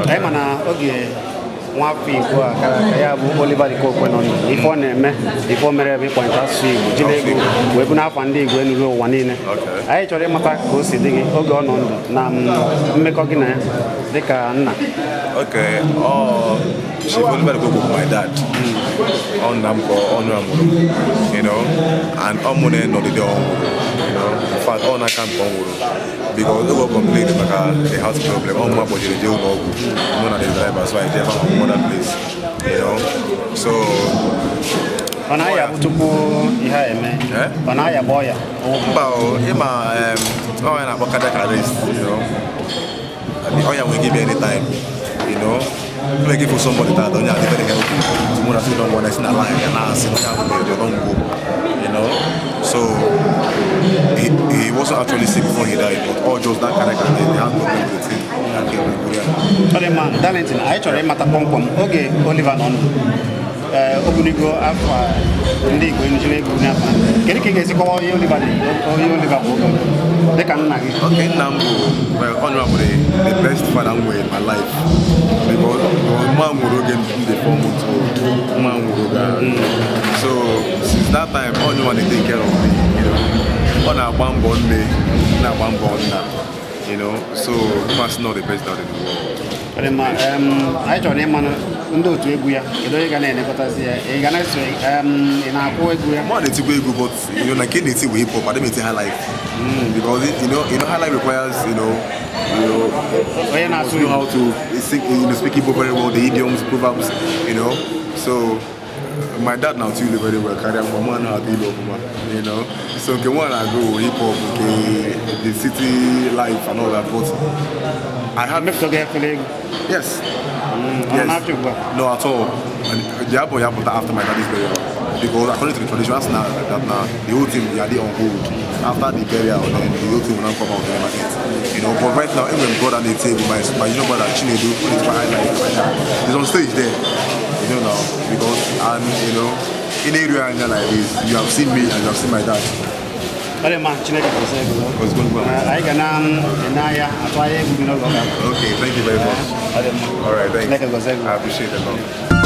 Anyị ma na oge nwafọ Igbo a kara aka ya bụ Oliver De Coque nọ ndụ, ife ọ na-eme, ife o mere bụ ịkwalite asụsụ Igbo, jiri egwu wee bụ n'afọ ndị Igbo enu ruo ụwa niile. Anyị chọrọ ịmata ka o si dị gị oge ọ nọ ndụ na mmekọ gị na ya dịka nna. Okay, oh, Chief Oliver De Coque bụ my dad. Ọ nna m ka ọnụ a mụrụ and ọ mụ na nọdịdị ọ nwụrụ. In fact, ọ n'aka m ka ọ nwụrụ because oge ọ complain maka the heart problem, ọ mụ akpọjere jee ụlọ ọgwụ, mụ na the driver, so anyị jee ebe ahụ, other place. So Ọ na-aya bụ tupu ihe a eme? Eh? Ọ na-ayagba ọya? Mba o, ịma ọ ya na-akpọ cardiac arrest. Ọya nwere ike ịbịa anytime. Nwere ike ịfụ somebody tata, onye adị very healthy, tomorrow asị na ọ si na line ya na-asị na onye ahụ mere ọdọ ngwo. So he wasn't actually sick before he died, but all just that cardiac arrest, the heart problem, the thing that came and put ya. Ọ dị mma, Darlington. Anyị chọrọ ịmata kpọmkwem oge Oliver nọ ndụ, ee, ogologo afọ a ndị Igbo enujiri egwu n'afọ a. Kedu ka ị ga-esi kọwaa onye Oliver dị, onye Oliver bụ dịka nna gị? Okay, nna m bụ, well, onye bụ the best father m nwere in my life because mma m nwụrụ oge m dị 4 months old. Mma m nwụrụ oge ahụ. So since that time, onye nwa na-take care of me. Ọ na-agba mbọ nne, na-agba mbọ nna. So mma sị not the best dad in the world. Ọ dị mma. Anyị chọrọ ịmanụ ndị otu egwu ya. Kedu onye ga na-elekọtazi ya? Ị ga na-eso, ị na-akwụ egwu ya? Mụ na-etikwa egwu, but na nke na-eti bụ hip hop. I don't eti high life because high life requires onye na-asụ you know how to sing, speak Igbo very well, the idioms, proverbs. So my dad now too very well karịa mgbe mụ anaghị atụ ilu ọfụma. So nke mụ na-agụ hip hop, nke the city life and all that, but I have Mepụtago efere egwu? Yes. Ọ nọ n'afọ ugbu a? No, at all. And the album ya pụta after my daddy's burial because according to the tradition, that's now that now the whole thing we are on hold. After the burial, then the whole thing will not come out to the market. But right now, even brother they table, my junior brother Chinedu, who is my highlight right now, he's on stage there. Now because and in area like this, you have seen me and you have seen my dad. Ọ dị mma, Chineke gozie gị. Ozugbo ugbu a. Anyị ga na-ene anya, atụ anya egwu gị n'oge ọ ga Okay, thank you very much. Ọ dị mma. All right, thanks. Chineke gozie gị. I appreciate it a lot.